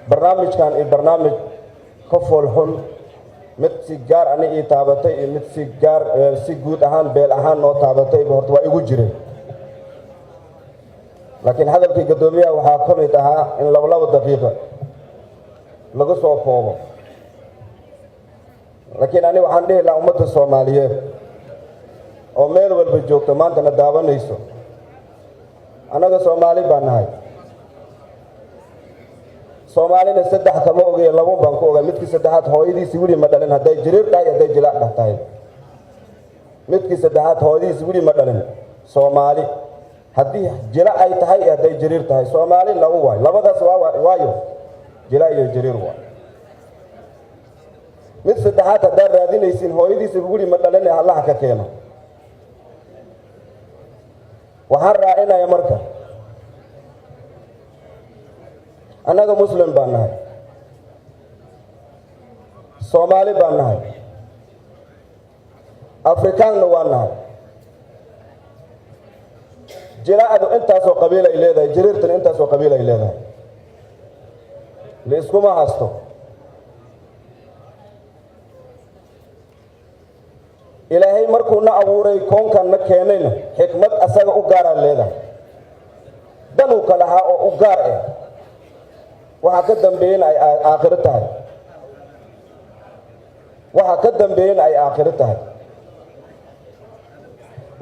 Barnaamijkan iyo barnaamij ka fool xun, mid si gaar ani ii taabatay iyo mid si gaar, si guud ahaan beel ahaan noo taabatayba, horta waa igu jiray. Laakiin hadalkii guddoomiyaha waxaa ka mid ahaa in 2 daqiiqo lagu soo koobo. Laakiin ani waxaan dhihi lahaa ummadda Soomaaliyeed oo meel walba joogto, maantana daawanayso, annaga Soomaali baan nahay. Soomaalina saddex kama ogaya, labun baan ku ogaa. Midkii saddexaad hooyadiisi weli ma dhalin, hadday jiriir tahay, hadday jilaac dheh tahay. Midkii saddexaad hooyadiisi weli ma dhalin. Soomaali haddii jila ay tahay iyo hadday jiriir tahay, Soomaali laba waayo. Labadaas waa waayo, jila iyo jiriir waay. Mid saddexaad haddaad raadinaysiin, hooyadiisa weli ma dhalin, Allaha ka keeno. Waxaan raacinaya marka, annaga Muslim baan nahay, Soomaali baan nahay, Afrikaanna waa nahay. Jilacdu intaasoo qabiil ay leedahay, jiriirtana intaasoo qabiil ay leedahay, laiskuma hasto. Ilaahay markuu na abuuray, koonkan na keenayna, xikmad asaga u gaaraa leedahay, danuu ka lahaa oo u gaar ah. Waxaa ka dambeeyena ay aakhiro tahay. Waxaa ka dambeeyena ay aakhiro tahay.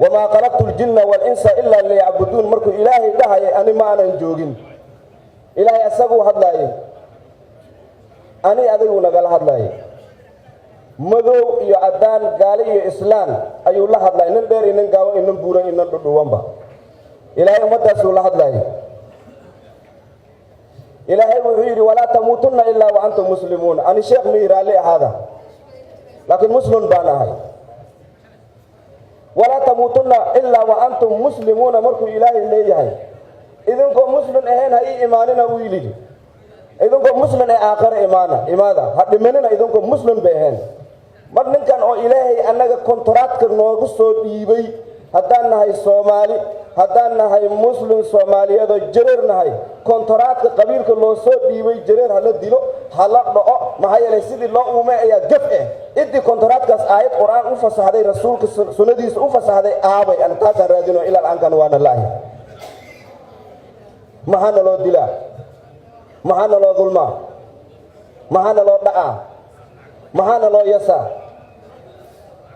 "وما خلقت الجن والإنس إلا ليعبدون" markuu Ilaahay dhahayay, ani ma aanan joogin. Ilaahay asaguu hadlaayay, ani adigu nagala hadlaayay. Madow iyo caddaan, gaali iyo islaan ayuu la hadlayay, nin dheer iyo nin gaaban iyo nin buuran iyo nin dhudhuwanba. Ilaahay ummaddaasuu la hadlaayay. Ilaahay wuxuu yidhi: "ولا تموتن إلا وأنتم مسلمون." Ani sheekh mii, raalli ahaada, laakiin muslim baan ahay. "ولا تموتن إلا وأنتم مسلمون" markuu Ilaahay leeyahay, idinkoo muslim ahayn ha ii imaanina, uu yidhi. Idinkoo muslim ee aakhare imaana, imaada, ha dhimanina idinkoo muslim bay ahayn. Mar ninkan oo Ilaahay annaga kontoraadka noogu soo dhiibay, haddaan nahay Soomaali, haddaan nahay Muslim Soomaaliyeed oo jareer nahay, kontoraadka qabiilka loo soo dhiibay, jareer hala dilo, hala dhaco, maxaa yeelay sidii loo uumay ayaa gaf ah. Ciddii kontoraadkaas aayad Qur-aan u fasaxday, Rasuulka sunnadiisa u fasaxday, aabay? An taasaan raadino ilaa aankan waana la'ahy. Maxaa naloo dilaa? Maxaa naloo dulmaa? Maxaa naloo dhacaa? Maxaa naloo yasaa?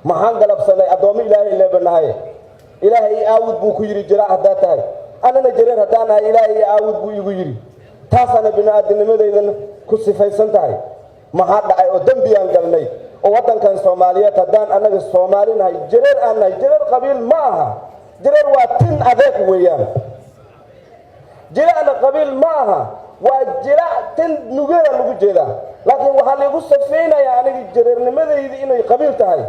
Maxaan galabsanay? Addoommo Ilaahay leebanahay. "Ilaahay i aawud," buu ku yidhi, jiraa haddaad tahay. Annana jareer haddaan nahay, "Ilaahay i aawud," buu igu yidhi. Taasaana bini-aadinimadaydan ku sifaysan tahay. Maxaa dhacay oo dembiyaan galnay oo waddankan Soomaaliyeed, haddaan annaga Soomaali nahay, jareer aan nahay? Jareer qabiil ma aha. Jareer waa tin adeeg weeyaan. Jilacna qabiil ma aha, waa jilac tin nugeeda lagu jeedaa. Laakiin waxaa laigu safaynayaa aniga jareernimadaydi inay qabiil tahay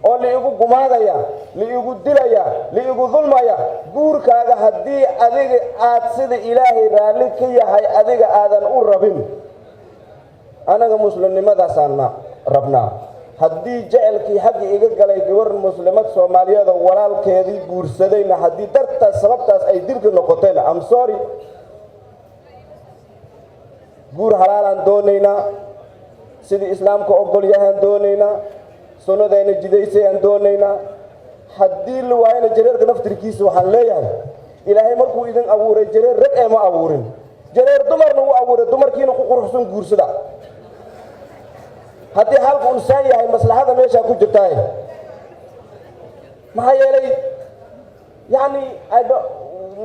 oo laigu gumaadaya, laigu dilaya, laigu dulmaya. Guurkaaga haddii adiga aad sida Ilaahay raalli ka yahay adiga aadan u rabin, anaga muslimnimadaasaan rabnaa. Haddii jecelkii xagga iga galay gabar muslimad Soomaaliyeed oo walaalkeedii guursadayna, haddii dartaas sababtaas ay dilka noqotayna, am sorry. Guur halaalaan doonaynaa, sidii Islaamka ogol yahaan doonaynaa, sunnadayna jidaysayaan doonaynaa. Haddii la waayana, jareerka naftirkiisa waxaan leeyahay, Ilaahay markuu idin abuuray, jareer rag ee ma abuurin, jareer dumarna wuu abuuray. Dumarkiina ku quruxsan guursada. Haddii xaalku unsaan yahay, maslaxada meeshaa ku jirtaay. Maxaa yeelay, yacni,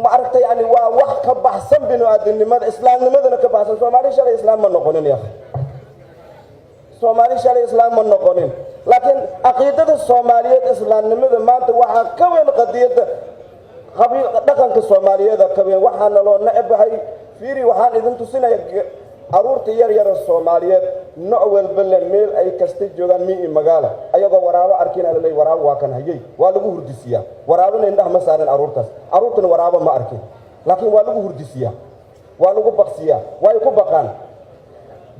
ma aragtay, yani waa wax ka baxsan binu-aadamnimada, islaamnimadana ka baxsan. Soomaali shalay islaam ma noqonin ya. Soomaali shalay islaam ma noqonin, laakiin caqiidada Soomaaliyeed, islaamnimada maanta waxaa ka weyn qadiyadda qabiil, dhaqanka Soomaaliyeeda ka weyn. Waxaana loo necebahay, fiiri, waxaan idin tusinaya caruurta yar yara Soomaaliyeed, nooc walba le, meel ay kasta joogaan, mi iyo magaala, ayagoo waraabo arkina laley, "Waraabo waa kan hayey." Waa lagu hurdisiyaa. Waraabona indhaha ma saarin carruurtaas, carruurtuna waraabo ma arkin, laakiin waa lagu hurdisiyaa, waa lagu baqsiyaa, way ku baqaan.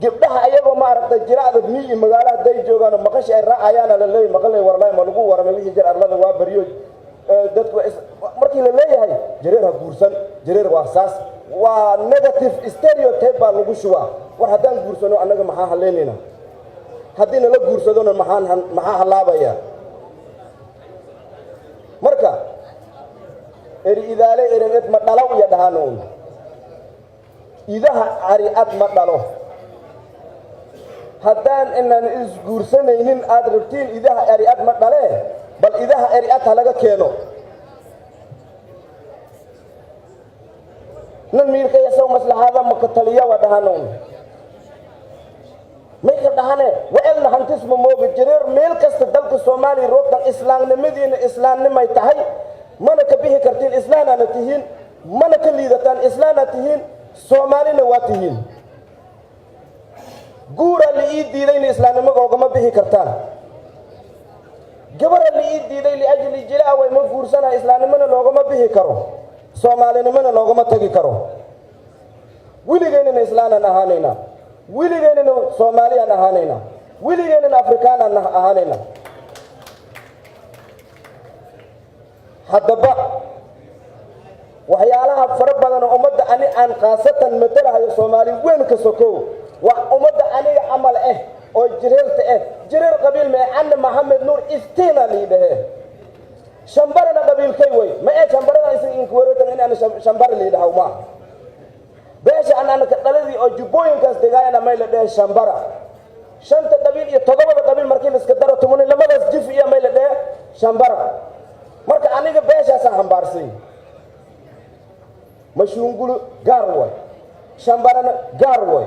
Gabdhaha ayagoo, ma aragtay, jiracda mi iyo magaalo hadday joogaan, maqashi ay raacayaana la leeyay, "Maqalay warlaay ma lagu waramay wixii jir arlada waa baryo." Dadku markii la leeyahay jareer ha guursan, jareer waa saas, waa negative stereotype baa lagu shubaa. War haddaan guursano annaga maxaa hallaynaynaa? Haddii nala guursadona maxaan maxaa hallaabayaa? Marka eri idaale ereed ma dhalow iyo dhahaano un idaha cari-ad ma dhalo. Haddaan inaan isguursanaynin aad rabtiin, idaha eriad ma dhalee, bal idaha eriad ha laga keeno. Nan miirkayasaw maslaxaada maka taliya waa dhahano un mayka dhahane wacelna hantisma mooga jareer. Meel kasta dalka Soomaaliya roogtan islaamnimadiina islaamnimay tahay, mana ka bixi kartiin. Islaanaana tihiin, mana ka liidataan. Islaana tihiin, Soomaalina waa tihiin. Guuraa la ii diidayna islaamnimada ogama bixi kartaan. Gabara la ii diiday liajli jilaa way ma guursanaa, islaamnimona loogama bixi karo, soomaalinimona loogama tagi karo. Weligeynana islaanaan ahaanaynaa, weligeynana Soomaaliyaan ahaanaynaa, weligeynana Afrikaanaan ahaanaynaa. Haddaba waxyaalaha fara badan oo ummadda ani aan khaasatan matalahayo, Soomaali weyn ka sokow, waa ummadda aniga camal ah oo jireerta ah. Jireer qabiil ma anna Maxamed Nuur Iftiina lii dhahee, Shambarana qabiilkay way ma ee Shambarada isin inkuwareetan in ana Shambara lii dhahaw ma beesha an anaka dhaladii oo jubbooyinkaas degaayana may la dhehe Shambara. Shanta qabiil iyo toddobada qabiil markii la iska daro, tumani lamadaas jif iyo may la dhehe Shambara. Marka aniga beeshaasaan xambaarsay. Mashuungulu gaar way, Shambarana gaar way.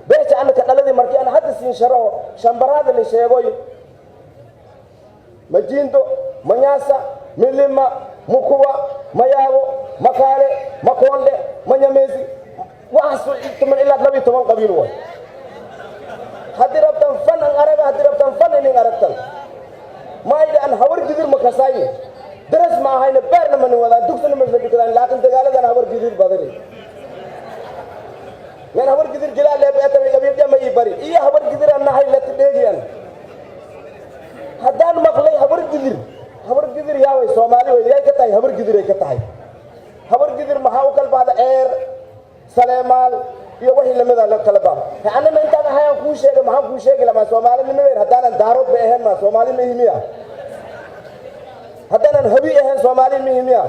Beesha anaka dhaladii markii aan hadda siin sharaho Shambaraada la sheegoy: Majindo, Manyaasa, Milima, Mukuwa, Mayaabo, Makaale, Makoonde, Manyamesi, waxaas 10 ilaa 12 qabiil way. Haddii rabtan fan an araga, haddii rabtan fan inin aragtan maayda an Hawar Gidir ma kasaayi, daras ma ahayna, beerna ma nin wadaan, dugsina ma dhikadaan, laakiin dagaaladan Hawar Gidir badani men Hawar Gidir jilaa leebeetami qabiil ma ii bari iyo Hawar Gidir aan nahay lati dheegiyan. Haddaan maqlay Habar Gidir, Habar Gidir yaaway? Soomaali way yay ka tahay? Habar Gidiray ka tahay. Habar Gidir maxaa u kala baxda? Ceer, Saleemaal iyo wixii lamida la kala baxa. Annana intaan ahayaan kuu sheegay, maxaan kuu sheegi lamaa soomaalinimadeer? Haddaanan Daarood ba ahayn, maa Soomaali ma ihi miya? Haddaanan Habi ahayn, Soomaali ma ihi miya?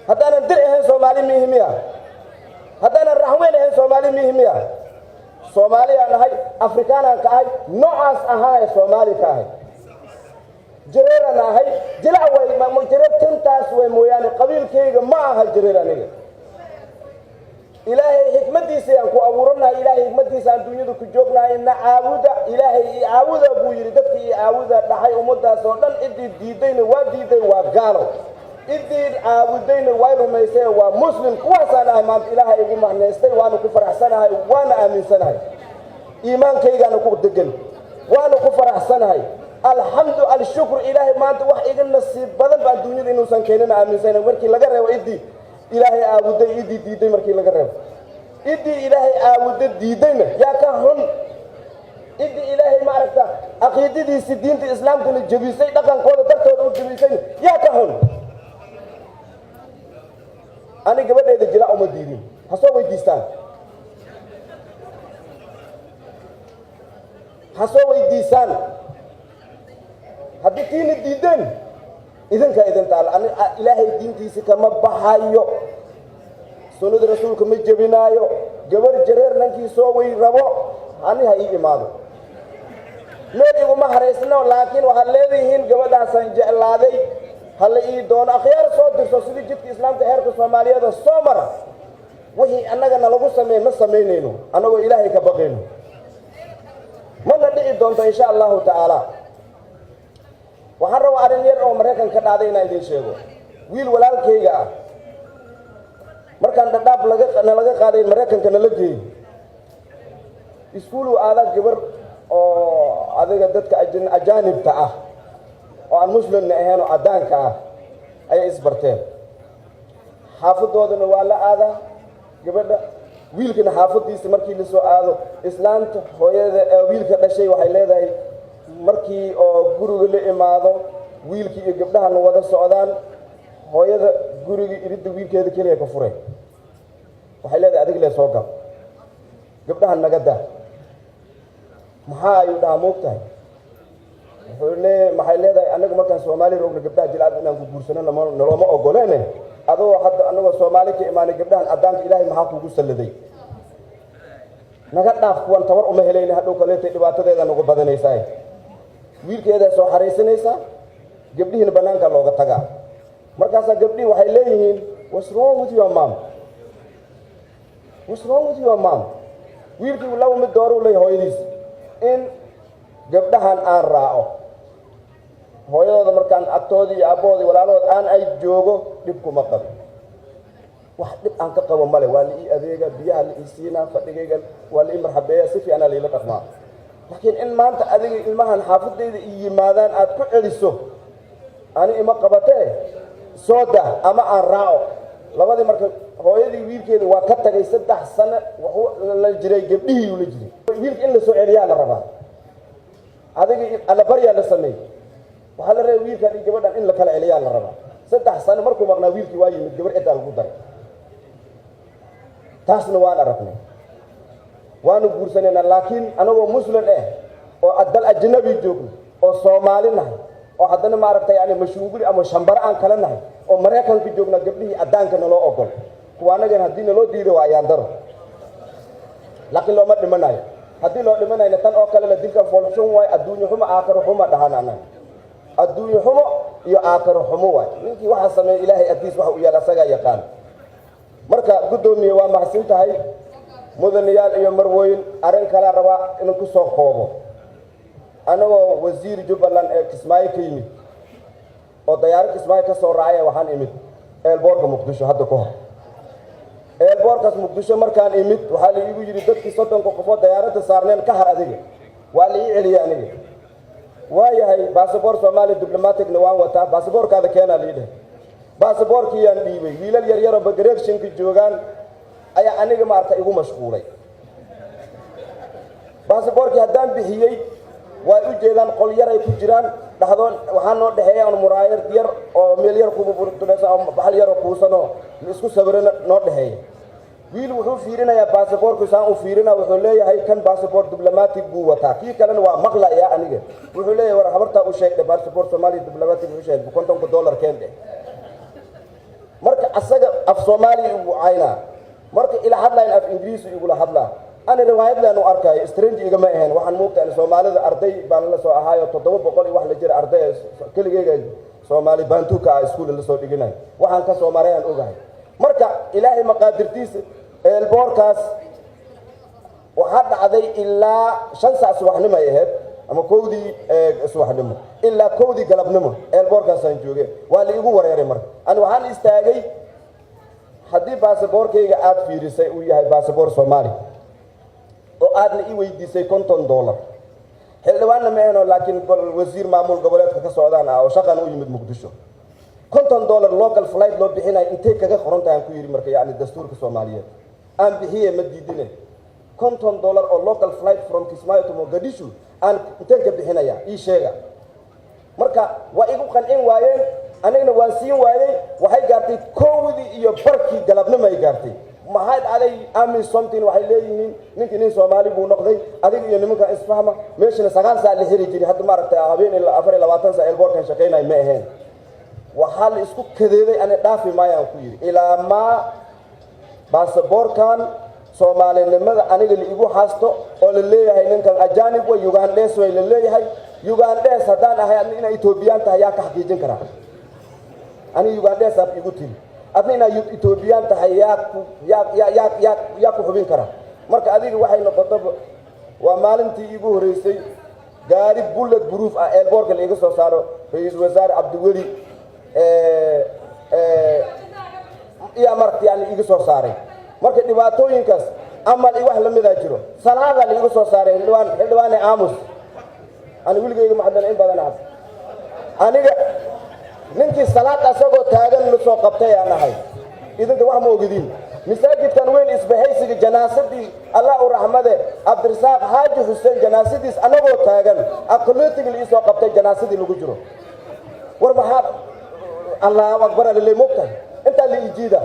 Haddaanan Dir ahayn, Soomaali ma ihi miya? Haddaanan Raxweyn ahayn, Soomaali ma ihi miya? Soomaaliyaan ahay, Afrikaanaan ka ahay, noocaas ahaa Soomaali ka ahay, jareeraan ahay. Jilac way jareer tintaas way mooyaane, qabiilkayga ma aha jareer aniga. Ilaahay xikmaddiisa aan ku abuuranahay, Ilaahay xikmaddiisa aan dunyada ku joognahay. Na caabuda, Ilaahay i caabuda buu yidhi, dadka i caabuda dhaxay. Ummadaas oo dhan ciddii diidayna waa diiday, waa gaalo. Ciddii caabudayna way rumaysay, waa muslim. Kuwaasaan ahay maanta. Ilaahay igu macnaystay, waana ku faraxsanahay, waana aaminsanahay, iimaankaygaana ku degan, waana ku faraxsanahay. Alxamdu alshukr. Ilaahay maanta wax iga nasiib badan baan dunyada inuusan keenina aaminsanahay, markii laga reebo ciddii Ilaahay caabuday, ciddii diiday. Markii laga reebo ciddii Ilaahay caabudda diidayna, yaa ka xun? Ciddii Ilaahay maaragta caqiidadiisii diinta islaamkana jebisay, dhaqankooda dartooda u jebisayna, yaa ka xun? Ani gabadheeda jilaa uma diidin, ha soo weydiistaan, ha soo weydiisaan. Haddii tiina diideen, idinkaa idin taal. Ani Ilaahay diintiisa kama baxayo, sunnada rasuulka ma jebinaayo. Gabar jareer nankii soo wey rabo, ani ha ii imaado, meel iguma haraysno. Laakiin waxaad leedihiin gabadhaasaan jeclaaday, hala ii doono. Akhyaar soo dirso sidii jidka islaamka heerka Soomaaliyeeda soo mara. Wixii annagana lagu sameeye ma samaynayno, annagoo Ilaahay ka baqayno. Mana dhici doonto, insha Allahu tacaala. Waxaan rabaa arrin yar oo Maraykan ka dhacday inaan idiin sheego. Wiil walaalkayga ah, markaan Dhadhaab nalaga qaaday, Maraykanka nala geeyey, iskuuluu aadaa. Gabar oo adiga dadka ajaanibta ah oo aan muslimna ahayn oo caddaanka ah ayay isbarteen. Xaafadoodana waa la aadaa gabadha, wiilkana xaafadiisa. Markii la soo aado, islaanta hooyada wiilka dhashay waxay leedahay, markii oo guriga la imaado, wiilkii iyo gabdhahana wada socdaan, hooyada guriga iridda wiilkeeda keliya ka furay. Waxay leedahay, "Adig lee soo gal." Gabdhahan naga daa. Maxaa ayuu dhahaa? Moogtahay, wuxuu lee, maxay leedahay, annagu markaan Soomaali roogna gabdhaha jilcad inaan ku guursano nalooma ogoleene. Adagoo hadda annagoo Soomaali ka imaanay, gabdhahan addaanka Ilaahay maxaa kugu salladay? Naga dhaaf, kuwan tabar uma helayna, hadhow kaleetay dhibaatadeeda nagu badanaysaa. Wiilkeedaa soo xaraysanaysaa, gabdhihiina bannaanka looga tagaa. Markaasaa gabdhihii waxay leeyihiin, "What's wrong with your mom? What's wrong with your mom?" Wiilkii laba mid dooruu leeyahay: hooyadiis in gabdhahan aan raaco, hooyadooda markaan agtoodii iyo aabbahoodii walaalahood aan ay joogo, dhib kuma qabo, wax dhib aan ka qabo male. Waa la ii adeega, biyaha la ii siinaa, fadhigayga waa la ii marxabeeya, si fiicanaa laiila dhaqmaa. Laakiin in maanta adiga ilmahan xaafadayda ii yimaadaan aad ku celiso, ani ima qabatee, soo dah ama aan raaco labadii. Marka hooyadii wiilkeeda waa ka tagay, 3 sano wuxuu la jiray gabdhihii uu la jiray. Wiilka in la soo celiyaa la rabaa. Adiga allabaryaa la sameeyey, waxaa la rabay wiilkan iyo gabadhan in la kala celiyaa la rabaa. 3 sano markuu maqnaa, wiilkii waa yimid, gabar ciddaa lagu daray. Taasna waan aragnay, waanu guursanaynaa. Laakiin anagoo Muslim eh oo dal ajnabi joogno oo Soomaali nahay oo haddana maaragtay yani mashuunguli ama shambare aan kala nahay oo Maraykanka joogna, gabdhihii addaanka naloo ogol, kuwa annagan haddii naloo diido waa ayaan daro. Laakiin looma dhimanayo. Haddii loo dhimanayna, tan oo kalena dilkan foolxun waay, adduunyo xumo, aakhiro xumo dhahan annaga. Adduunyo xumo iyo aakhiro xumo waay. Ninkii waxaa sameeya, Ilaahay agtiis waxa u yaal asagaa yaqaan. Marka guddoomiye, waa mahadsan tahay. Mudanayaal iyo marwooyin, arrin kalaa rabaa inuu ku soo koobo. Anagoo wasiir Jubbaland ee Kismaayo ka yimid oo dayaaro Kismaayo ka soo raacaya, waxaan imid airportka Muqdisho. Hadda ka hor airportkaas Muqdisho markaan imid, waxaa la iigu yidhi dadkii 30ka qofood dayaaradda saarneen ka har adiga. Waa la ii celiyey aniga. Waayahay, basaboor Soomaaliya diplomaticna waan wataa, baasaboorkaada keenaa lii dheh. Baasaboorkiiyaan dhiibay. Wiilal yaryaroo immigrationka joogaan ayaa aniga maarata igu mashquulay. Baasaboorkii haddaan bixiyey, way u jeedaan, qol yaray ku jiraan dhaxdoon. Waxaa noo dhexeeya on muraayad yar oo meel yar kububurtunaysa oo baxal yaroo kuusanoo isku sawirana noo dhexeeya. Wiil wuxuu fiirinayaa baasaboorku, saan u fiirina, wuxuu leeyahay, "Kan baasaboor diplomatic buu wataa." Kii kalena waa maqlayaa aniga. Wuxuu leeyahay, "War habartaa u sheegdhe baasaboor Soomaaliya diplomatic wuxuu sheegay, $50 keen dheh." Marka asaga af Soomaaliya igu caynaa, marka ila hadlayn af Ingiriisi igula hadlaa. Ani riwaayadlaan u arkaayo, strange igama ahayn. Waxaan muugta Soomaalida arday baan la soo ahaayo, 700 iyo wax la jira arday keligeyga Soomaali baantuka ah iskuula la soo dhiginayo. Waxaan ka soo maray aan ogahay. Marka Ilaahay maqaadirtiisa, airportkaas waxaa dhacday ilaa 5 sac subaxnimo ay ahayd ama 1dii subaxnimo ilaa 1dii galabnimo airportkaasaan joogay. Waa la igu wareeray. Marka ani waxaan istaagay, haddii baasaboorkayga aad fiirisay uu yahay baasaboor Soomaali oo aadna ii weydiisay $50, xildhibaanna ma ahno, laakiin wasiir maamul goboleedka ka socdaan ah oo shaqan u yimid Muqdisho, $50 local flight loo bixinayo intay kaga qoran tahay, aan ku yidhi. Marka yacni dastuurka Soomaaliyeed aan bixiye, ma diidine, $50 oo local flight from Kismaayo to Mogadishu aan inteen ka bixinaya, ii sheega. Marka waa igu qancin waayeen, anigana waan siin waayey. Waxay gaartay 1:30kii galabnimo ay gaartay. Maxaa dhacday? AMISOMtin waxay leeyihiin, ninkii nin Soomaali buu noqday, adiga iyo nimankan isfahma. Meeshana 9 saac la xiri jiray. Hadda maaragtay habeen ilaa 24 saac airportkan shaqaynay ma ahayn. Waxaa la isku kadeeday, ani dhaafi maayaan ku yidhi ilaa maa baasaboorkan Soomaalinimada aniga la igu hasto oo la leeyahay ninkan ajaanib way, Ugandhes way la leeyahay. Ugandhes haddaan ahay, adna inaa Etoobiyaan tahay yaa ka xaqiijin karaa? Aniga Ugandhes aad igu tiri, adna inaa Etoobiyaan tahay yaa ku yaa yaa yaa yaa yaa ku xubin kara? Marka adiga waxay noqotaba, waa maalintii iigu horreysay gaari bullet proof ah airportka la iga soo saaro. Ra-iisul wasaare Cabdiweli iyaa maragta yani iga soo saaray. Marka dhibaatooyinkaas amal iyo wax lamidaa jiro. Salaadaa la iga soo saaray. Xildhibaan, xildhibaane aamus, ani weligeyga maxadana in badan cad. Aniga ninkii salaad asagoo taagan la soo qabtay aan ahay. Idinka wax ma ogidin. Masaajidkan weyn isbahaysiga, janaasadii Allah u raxmade Cabdirasaaq Xaaji Xuseen, janaasadiis anagoo taagan aqlootiga la iisoo qabtay, janaasadii lagu jiro. War maxaa Allahu akbar alale mogtahay intaa la ijiida?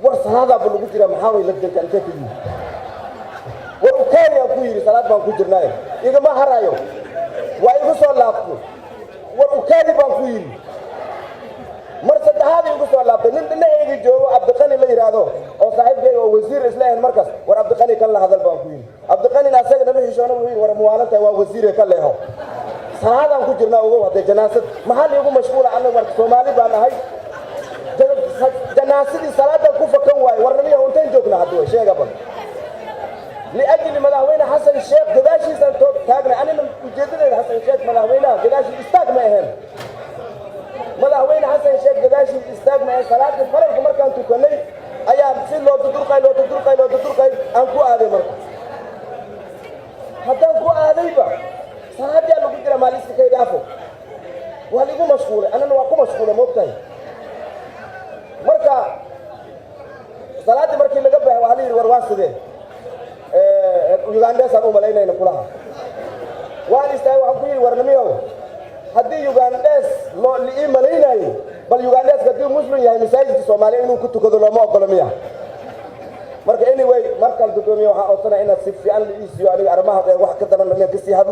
War salaadaaba lagu jira, maxaa way lagdanka intee ka yimid? ku yidhi, salaad baan ku jirnaaye, igama harayo. Waa igu soo laabtay. War ukaadi baan ku yidhi. Mar saddexaad igu soo laabtay. Nin dhinacayga joogo, Cabdiqani la yidhaahdo, oo saaxiibkayga oo wasiir isla ahayn markaas, war Cabdiqani kan la hadal baan ku yidhi. Cabdiqanina asaga nama xishoona, wuxuu yidhi, war muwaalantahay, waa wasiire, ka leexo, salaadaan ku jirnaa. Ogow haddee janaasad maxaa liigu mashquula? Annaga marka Soomaali baan ahay, janaasadii salaadan ku fakan waayo. Warnamiya intaan joognaa hadda way sheega bal liajli madaxweyne Xasan Sheekh gadaashiisaan toog taagnay. Anina ujeedadeeda Xasan Sheekh madaxweynaha gadaashiis istaag ma ahayn, madaxweyne Xasan Sheekh gadaashiis istaag ma ahayn. Salaadii faralka markaan tukanay ayaa si loo dudurqay, loo dudurqay, loo dudurqay aan ku aaday. Marka haddaan ku aadayba salaadii lagu jira, maaliska kay dhaafo, waa ligu mashquulay, annana waa ku mashquulay, moogtahay. Marka salaaddii markii laga baxay, waxaa la yidhi, war waa sidee, Ugandesaan u malaynayna kulaha. Waan istaagay, waxaan ku yidhi, warnamiyow, haddii Ugandes loo li'ii malaynaayey, bal Ugandeska haddii Muslim yahay, masaajidka Soomaaliya inuu ku tukado looma ogolo miya? Marka anyway, markaan guddoomiye, waxaan codsanaya inaad si fiican la ii siiyo aniga arrimaha wax ka daran inaan kasii hadlo.